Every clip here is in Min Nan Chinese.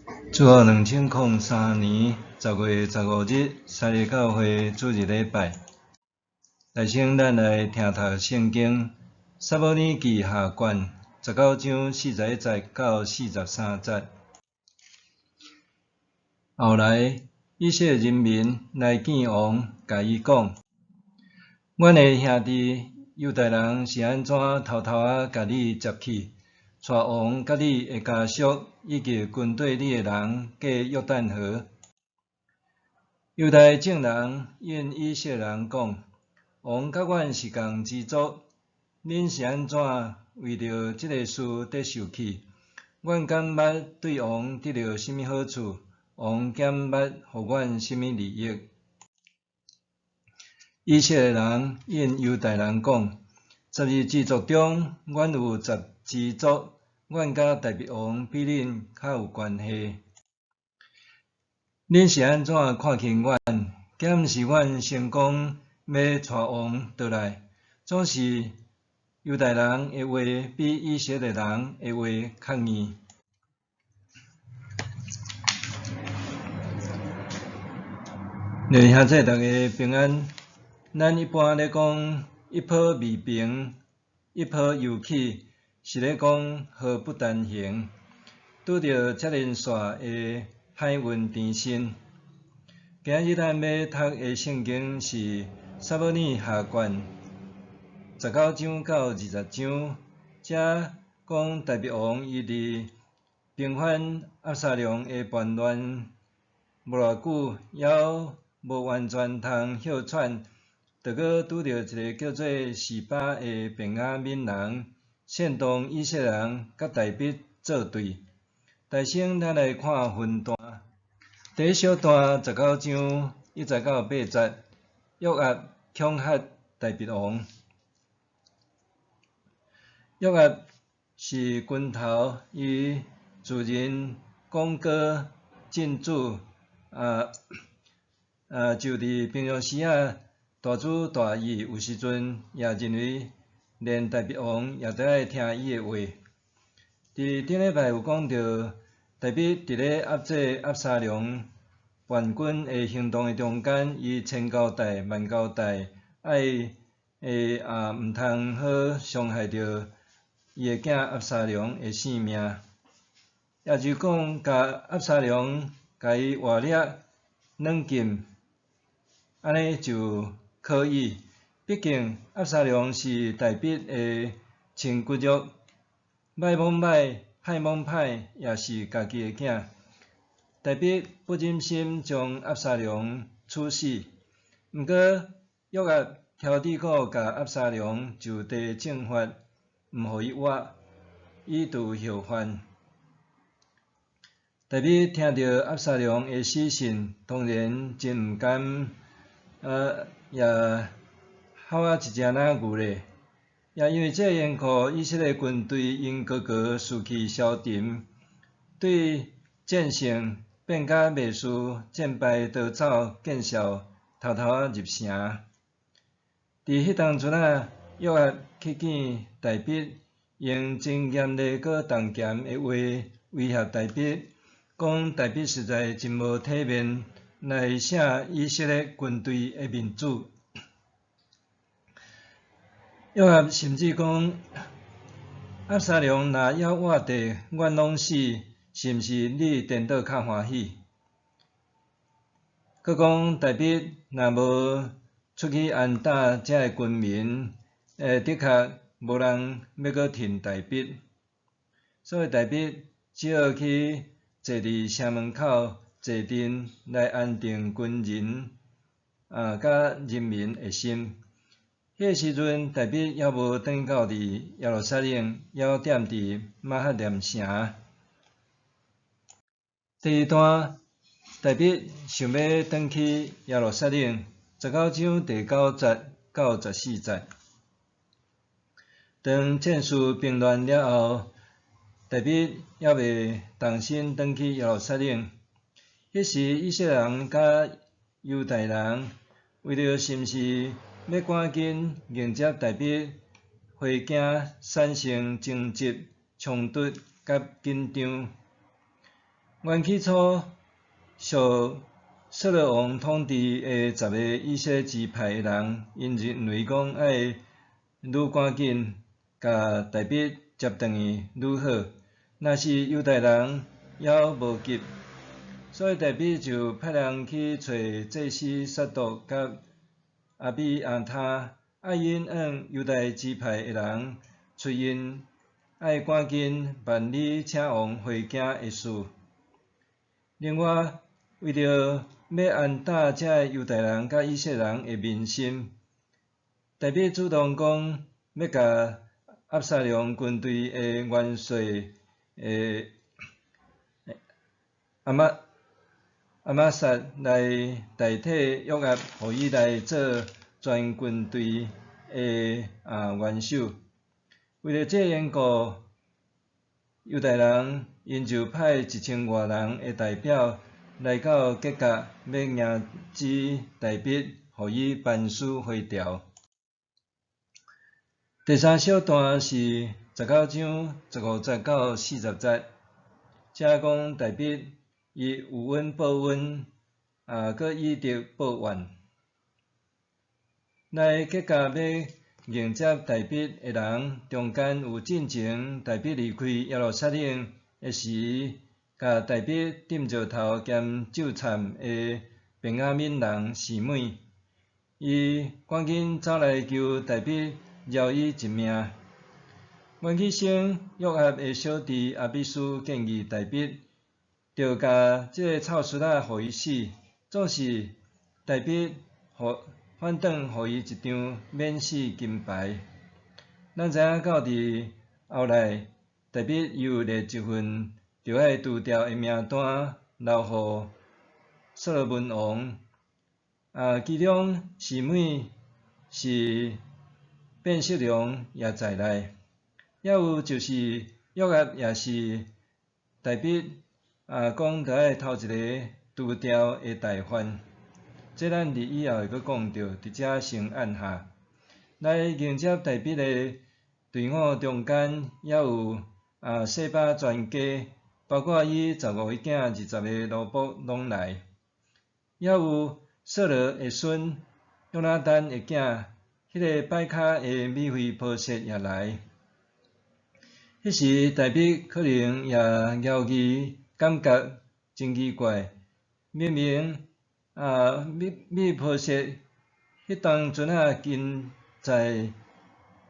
主後2003年10月15日，三日教會主日禮拜。來先咱來聽讀聖經，撒母耳記下卷19章41節到43節。後來，以色列人民來見王，共伊講：阮的兄弟猶大人是按怎偷偷仔共你接去，帶王佮你的家屬以及軍隊裡的人過約旦河？猶大眾人應以色列人講：王佮阮是仝支族，恁是按怎為著這个事得受氣？阮敢捌對王得著啥物好處？王敢捌予阮啥物利益？以色列人應猶大人講：12支族中，阮有十支族，阮佮大衛王比恁較有關係。恁是按怎看輕阮？敢毋是阮先講欲帶王倒來？總是猶大人的話比以色列人的話較硬。兄弟大家平安。咱一般咧講一波未平，一波又起，是咧講禍不單行。拄著這連紲的歹運纏身。今日咱欲讀的聖經是撒母耳下卷19章到20章，這講大衛王伊佇平反押沙龍的叛亂無偌久，猶無完全通歇喘，就閣拄著一個叫做示巴的便雅憫人，煽動以色列人佮大衛作對。台先咱來看分段，第一小段19章1節到8節，約押恐嚇大衛王。約押是軍頭，伊自認功高震主，就佇平常時仔大主大意，有時陣也認為連大衛王也著愛聽伊的話。佇頂禮拜有講著，大衛佇咧壓制押沙龍叛軍的行動的中間，伊千交代萬交代，愛毋通好傷害著伊的囝押沙龍的性命。也就是講，共押沙龍共伊活掠軟禁，按呢就可以。畢竟押沙龍是大衛的親骨肉，䆀罔䆀，歹罔歹，也是家己的囝。大衛不忍心將押沙龍處死，毋過約押挑佇苦共押沙龍就地正法，毋予伊活，以除後患。大衛聽著押沙龍的死訊，當然真毋甘，也哭啊一隻若牛咧。也因為這个緣故，以色列軍隊𪜶個個士氣消沉，對戰勝變甲袂輸，戰敗逃走，見笑偷偷仔入城。佇彼當陣仔，約押去見大衛，用真嚴厲閣重鹹的話威脅大衛，講大衛實在真無體面來寫以色列軍隊的面子。約押甚至講，押沙龍若猶活著，阮攏死，是毋是你顛倒較歡喜？閣講大衛若無出去安打遮的軍民，的確無人欲閣挺大衛。所以大衛只好去坐佇城門口坐鎮來安定軍人佮人民的心。彼个時陣，大衛猶無轉到佇耶路撒冷，猶踮佇瑪哈念城。第二段，大衛想欲轉去耶路撒冷，19章第9節到14節。當戰事平亂了後，大衛猶未重新轉去耶路撒冷。彼時，以色列人佮猶大人為著是毋是欲趕緊迎接大衛回京，產生爭執、衝突佮緊張。原起初受掃羅王統治的十个以色列支派的人，𪜶認為講愛愈趕緊共大衛接轉去愈好。若是猶大人猶無急，所以大衛就派人去揣祭司撒督佮亞比亞他，愛𪜶向猶大支派的人催𪜶愛趕緊辦理請王回京的事。另外，為著欲安撫這个猶大人佮以色列人的民心，大衛主動講欲共押沙龍軍隊的元帥的亞瑪撒來代替約押，予伊來做全軍隊的元首。為著這个緣故，猶大人𪜶就派一千外人的代表來到吉甲，欲迎接大衛，予伊班師回朝。第三小段是19章15節到40節，這講大衛伊有恩報恩，閣以德報怨。來吉甲欲迎接大衛的人中間有進前大衛離開耶路撒冷的時，共大衛釘石頭兼咒讖的便雅憫人示每，伊趕緊走來求大衛饒伊一命。原起先約押的小弟亞比書建議大衛，著共這个臭孫仔予伊死，總是大衛予反轉予伊一張免死金牌。咱知影到佇後來，大衛又列一份著愛除掉的名單，留予所羅門王。其中示每是變色龍也在內，猶有就是約押也是大衛講著愛頭一个除掉的大犯。這咱佇以後會閣講著，佇遮先按下。來迎接大衛的隊伍中間，猶有洗巴全家，包括伊十五个囝、20个奴僕攏來。猶有掃羅的孫約拿單的囝，彼个擺跤的米非波設也來。彼時大衛可能也猶豫，感覺真奇怪，明明米波設彼當陣仔近在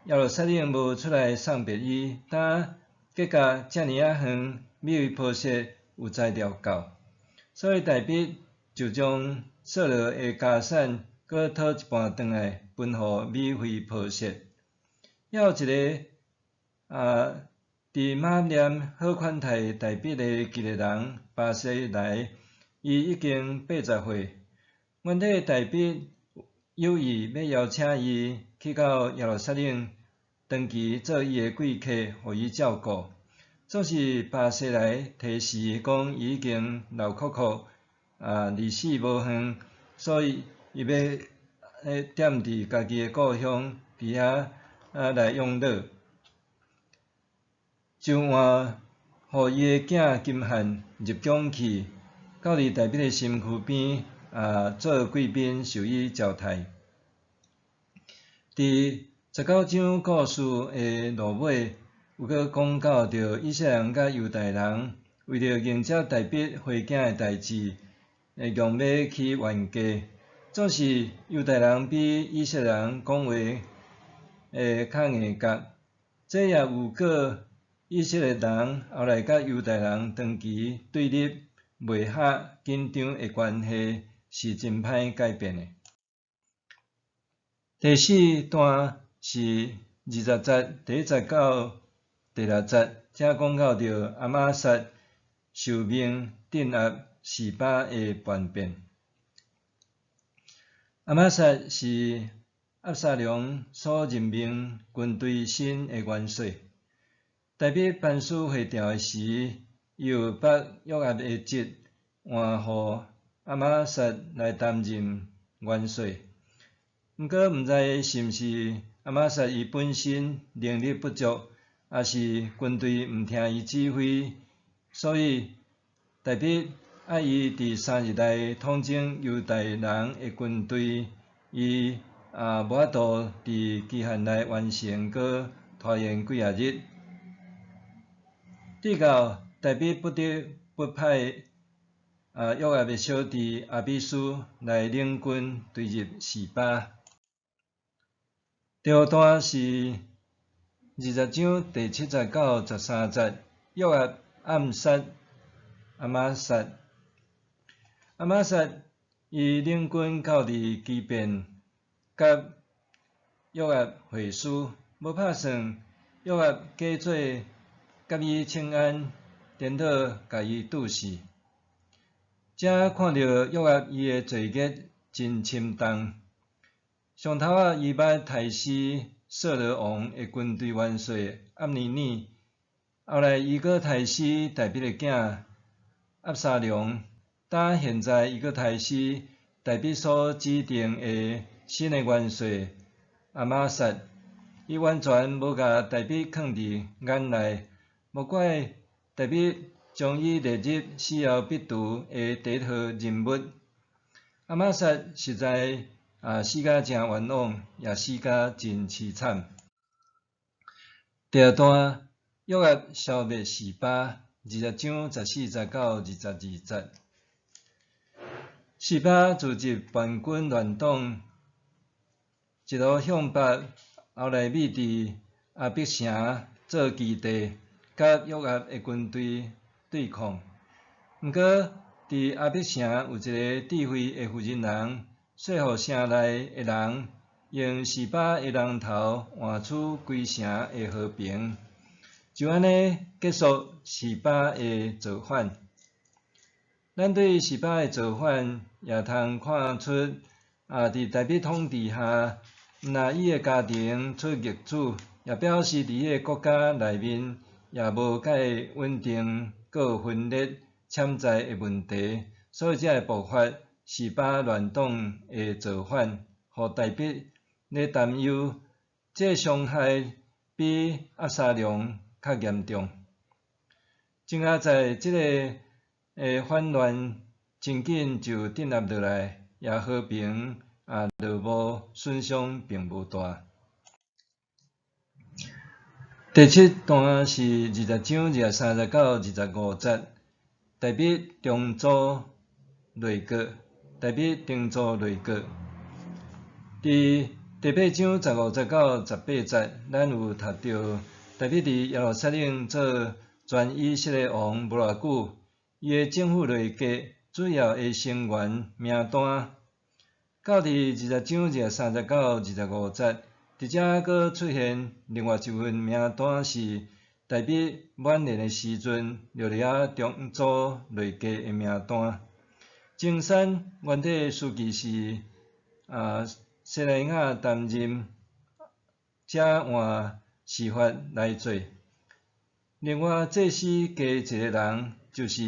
耶路撒冷無出來送別伊，當隔甲遮爾仔遠，米非波設有才料到，所以大衛就將掃羅的家產閣討一半轉來分予米非波設。猶有一个佇馬念好款待大衛的吉列人巴西萊，伊已經80歲。原底大衛有意欲邀請伊去到耶路撒冷，長期做伊的貴客，予伊照顧。總是巴西萊提示講，伊已經老摳摳，離死無遠，所以伊欲踮佇家己的故鄉，佇遐來養老。就換予伊的囝金漢入宮去，到佇大衛的身軀邊做貴賓受伊招待。佇19章故事的落尾，有閣講到著以色列人佮猶大人為著迎接大衛回京的代誌，會強欲起冤家。總是猶大人比以色列人講話會較硬角，這也預告以色列人後來佮猶大人長期對立、袂合、緊張的關係是真歹改變的。第四段是20節第一節到第六節，這講到著亞瑪撒受命鎮壓示巴的叛變。亞瑪撒是押沙龍所任命軍隊新的元帥。大衛班師回朝的時，伊有捌約押的侄換予亞瑪撒來擔任元帥。毋過，毋知是毋是亞瑪撒伊本身能力不足，抑是軍隊毋聽伊指揮，所以大衛愛伊佇3日內統整猶大人的軍隊，伊也無法度佇期限內完成，閣拖延幾仔日。直到大衛不得不派約押的小弟亞比書來領軍追入示巴。第二段是20章第7節到13節，約押暗殺亞瑪撒。亞瑪撒伊領軍到佇基遍，佮約押會師，無拍算約押假做佮伊請安，顛倒共伊毒死。這看著約押伊的罪孽真深重。上頭仔伊捌刣死掃羅王的軍隊元帥暗尼耳，後來伊閣刣死大衛的囝押沙龍，到現在伊閣刣死大衛所指定的新的元帥亞瑪撒，伊完全無共大衛囥佇眼內，無怪大衛將伊列入死後必除的第一號人物。亞瑪撒實在死甲誠冤枉，也死甲真淒慘。第二段，約押消滅示巴，20章14節到22節。示巴組織叛軍亂黨，一路向北，後來覕佇亞碧城做基地，佮約押的軍隊對抗。毋過，佇亞碧城有一个智慧的婦人人，說服城內的人用示巴的人頭換取規城的和平，就按呢結束示巴的造反。咱對示巴的造反也通看出，佇大衛統治下，毋若伊的家庭出逆子，也表示佇彼个國家內面也無蓋穩定，閣有分裂潛在的問題，所以才會爆發示巴亂黨的造反，予大衛咧擔憂，這个傷害比押沙龍較嚴重。真佳哉這个反亂真緊就鎮壓落來，也和平也落幕，損傷並無大。第七段是20章23節到25節，大衛重組內閣，大衛重組內閣。佇第八章15節到18節，咱有讀著大衛佇耶路撒冷做全以色列王無偌久，伊的政府內閣主要的成員名單。到佇20章23節到25節，佇遮閣出現另外一份名單，是大衛晚年的時陣就佇遐重組內閣的名單。前三原底書記是西萊雅擔任，才換示法來做。另外祭司加一个人，就是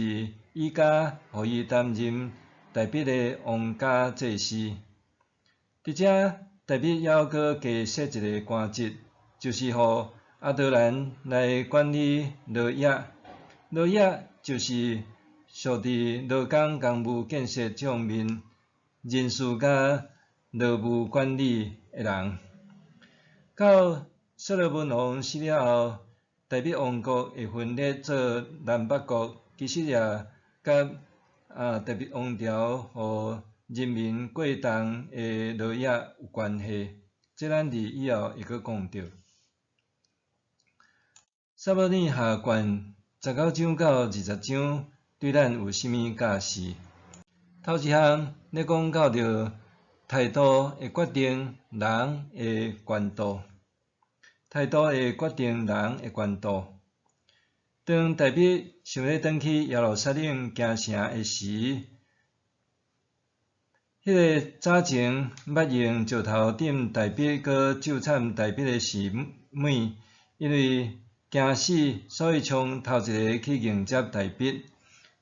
以家，予伊擔任大衛的王家祭司。佇遮大衛猶閣加設一个官職，就是予亞多蘭來管理農業。農業就是屬佇勞工工務建設這方面人事佮勞務管理的人。到所羅門王死了後，大衛王國會分裂做南北國，其實也佮大衛王朝予人民過重的勞役有關係。這咱佇以後會閣講著。撒母耳下卷19章到20章對咱有啥物教示？頭一項咧講到著態度會決定人的懸度，態度會決定人的懸度。當大衛想欲轉去耶路撒冷京城的時，彼个早前捌用石頭擲大衛閣咒慘大衛的示每，因為驚死，所以衝頭一个去迎接大衛。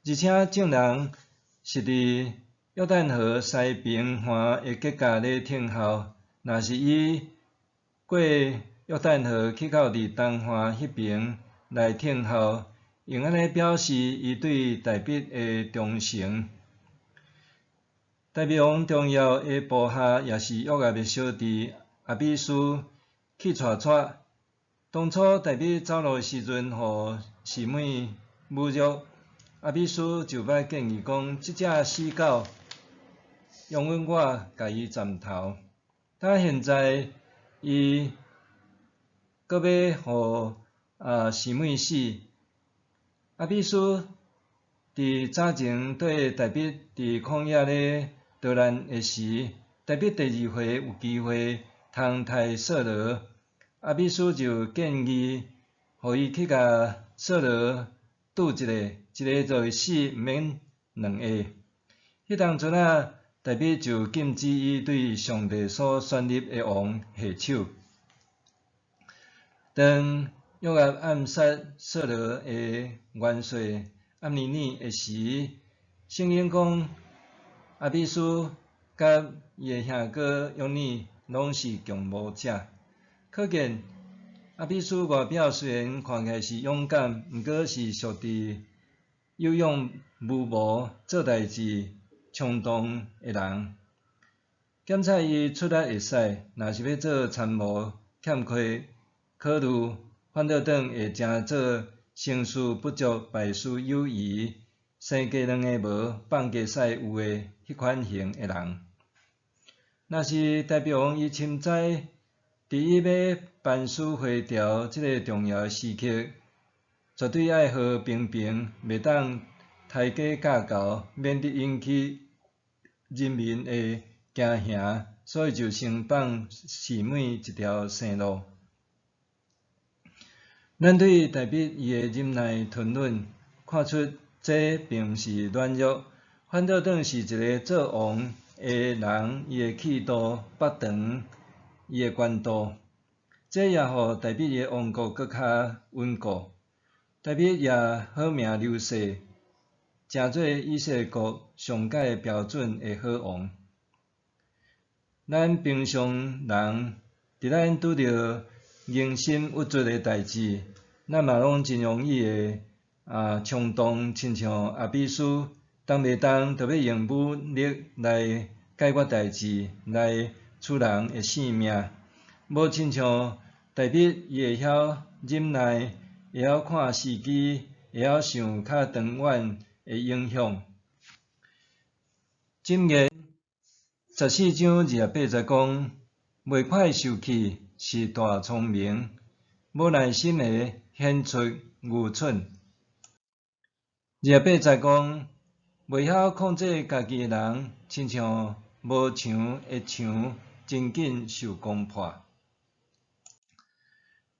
而且眾人是佇約旦河西平岸的吉甲咧等候。若是伊過約旦河去到佇東岸彼爿來等候，用按呢表示伊對大衛的忠誠。大衛王重要的部下，也是約押的小弟阿比蘇去娶娶。當初大衛走路的時陣，予示每侮辱，阿比蘇就擺建議講：這隻死狗，容允我共伊斬頭。但現在伊閣欲予示每死。阿比蘇佇早前綴大衛佇曠野咧逃難的時，大衛第二回有機會通刣掃羅，阿比蘇就建議予伊去共掃羅賭一下，一个就會死，毋免兩个。彼當陣仔，大衛就禁止伊對上帝所選立的王下手。當約押暗殺掃羅的元帥暗尼耳的時，聖經講阿比蘇佮伊的兄哥約耳攏是共謀者。可見阿比蘇外表雖然看起來是勇敢，毋過是屬佇有勇無謀、做代誌衝動的人。檢查伊出力會使，若是欲做參謀，欠缺考慮，反倒轉會成做成事不足，敗事有餘，生雞兩个無，放雞屎有的彼款型的人。若是大衛王伊深知，佇伊欲班師回朝這个重要的時刻，絕對愛和平平，袂當刣雞咬狗，免得引起人民的驚嚇，所以就先放示每一條生路。咱對大衛伊的忍耐吞忍，看出這並毋是軟弱，反倒轉是一个做王的人，伊的氣度腹長，伊的權度，這也予大衛的王國閣較穩固。大衛也好名留世，成做以色列國上蓋標準的好王。咱平常人，佇咱拄著人心鬱卒的代誌，咱嘛攏真容易會衝動，親像阿比蘇，動袂動就欲用武力來解決代誌，來取人的性命。無親像大衛，伊會曉忍耐，會曉看時機，會曉想較長遠的影響。箴言14章28節講：袂快受氣是大聰明，無耐心的顯出愚蠢。28節講，袂曉控制家己的人，親像無牆的牆，真緊受攻破。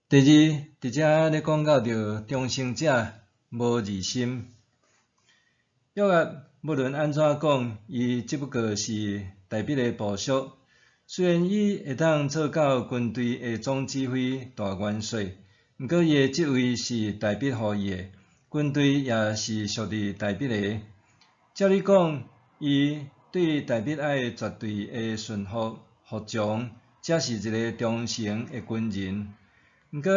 第二，佇遮咧講到著忠誠者無疑心。約押無論按怎講，伊只不過是大衛的部屬。雖然伊會當做到軍隊的總指揮大元帥，毋過伊的職位是大衛予伊的，軍隊也是屬佇大衛的。照理講，伊對大衛愛絕對的順服服從，才是一个忠誠的軍人。毋過，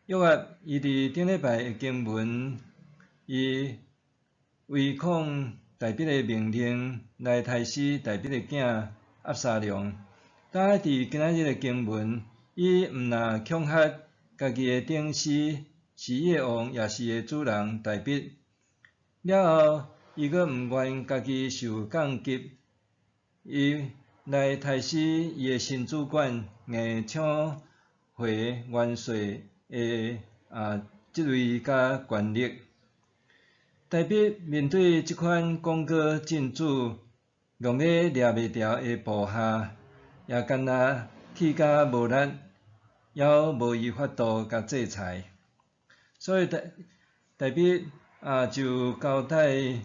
約押伊佇頂禮拜的經文，伊違抗大衛的命令來刣死大衛的囝押沙龍。但佇今仔日的經文，伊毋但恐嚇家己的頂司，是伊的王，也是伊的主人大衛。了後，伊閣毋願家己受降級，伊來刣死伊的新主管，硬搶回元帥的職位佮權力。大衛面對這款廣告進主，戇欲掠袂牢的部下，也干焦氣甲無力，猶無伊法度共制裁。所以大衛就交代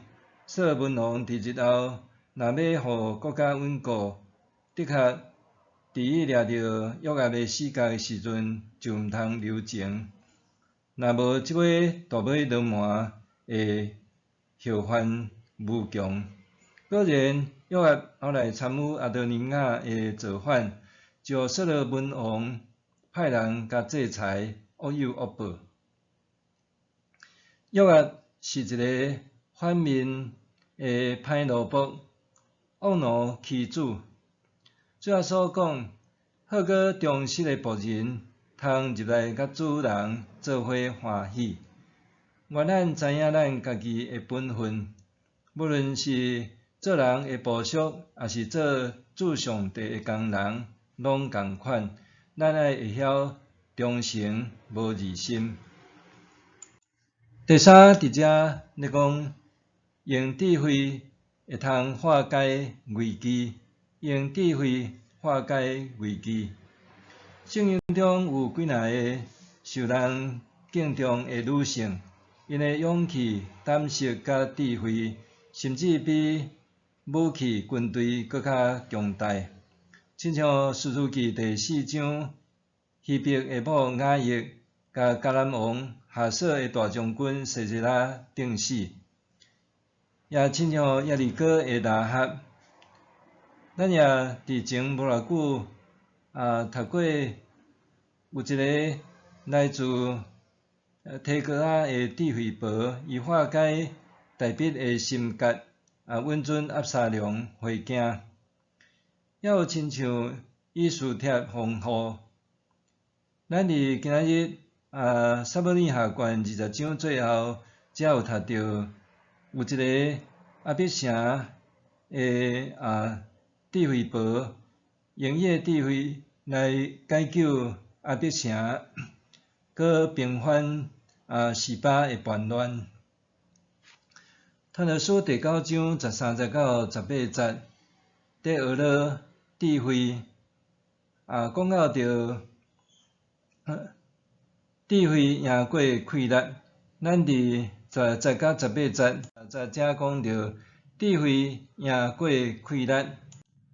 所羅門王佇日後若欲予國家穩固，的確佇伊掠著約押的死角的時陣，就毋通留情。若無這尾大尾鱸鰻會後患無窮。果然，約押後來參與亞多尼雅的造反，就予所羅門王派人共制裁，惡有惡報。約押是一个反面的歹奴僕，惡奴欺主。主耶穌講，好閣忠實的僕人，通入來佮主人做伙歡喜。願咱知影咱家己的本分，無論是做人的部屬，抑是做主上帝的工人，攏仝款。咱愛會曉忠誠，無二心。第三，佇遮咧講，用智慧會通化解危機，用智慧化解危機。聖經中有幾若个受人敬重的女性，𪜶的勇氣、膽識佮智慧，甚至比武器、軍隊閣較強大。親像士師記第四章，希伯的某雅億共迦南王哈索的大將軍西西拉釘死，也親像耶利哥的喇合。咱也佇前無偌久讀過有一个來自提哥亞的智慧婆，伊化解大衛的心結，允准押沙龍回京。猶有親像以斯帖皇后，咱佇今仔日撒母耳下卷20章最後，才有讀著有一个亞比城的智慧婆，用伊的智慧來解救亞比城，閣平反示巴的叛亂。傳道書第九章13節到18節，佇學了智慧，講到著智慧贏過氣力。咱佇10節到18節，才講著智慧贏過氣力。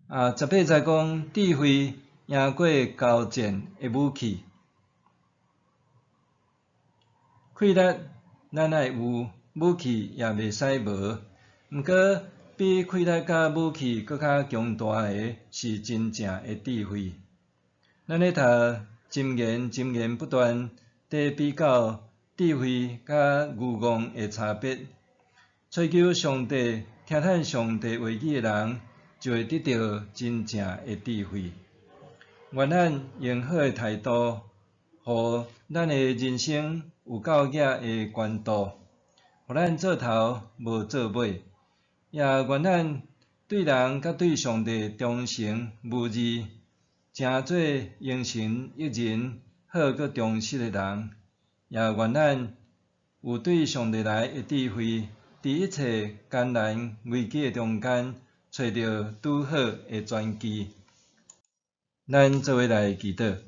18節講智慧贏過交戰的武器。氣力咱愛有，武器也袂使無。毋過比氣力佮武器閣較強大的是真正的智慧。咱咧讀箴言，箴言不斷佇比較智慧佮愚戇的差別。追求上帝、聽趁上帝話語的人，就會得著真正的智慧。願咱用好的態度，予咱的人生有夠額的懸度，予咱做頭無做尾。也願咱對人佮對上帝忠誠無二，成做榮神益人、好閣忠實的人。也願咱有對上帝來的智慧，佇一切艱難危機的中間，揣著拄好的轉機。咱做伙來祈禱。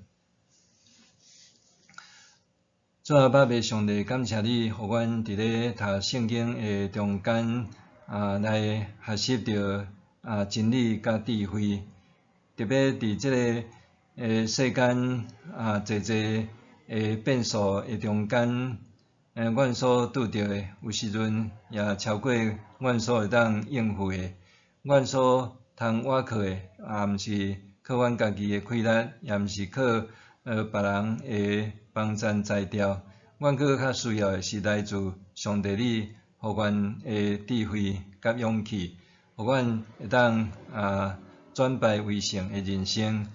主阿爸父上帝，感謝你，予阮佇咧讀聖經的中間來學習著真理佮智慧，特別佇這个世間濟濟的變數的中間，阮所拄著的，有時陣也超過阮所會當應付的，阮所通倚靠的，也毋是靠阮家己的氣力，也毋是靠別人的幫贊才調，阮閣較需要的是來自上帝你，予阮的智慧佮勇氣，予阮會當轉敗為勝的人生。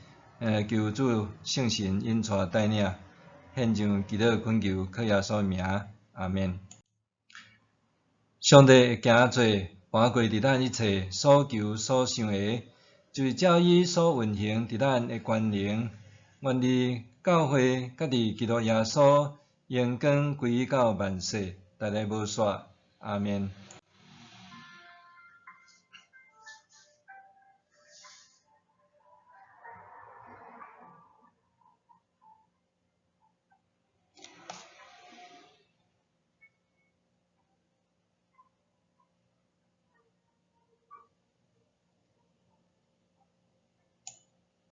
求主聖神引帶帶領，獻上祈禱懇求，靠耶穌名，阿們。上帝會行做搬過佇咱一切所求所想的，就是照伊所運行佇咱的權能，願佇教會佮佇基督耶穌榮光歸到萬世，代代無煞。阿們。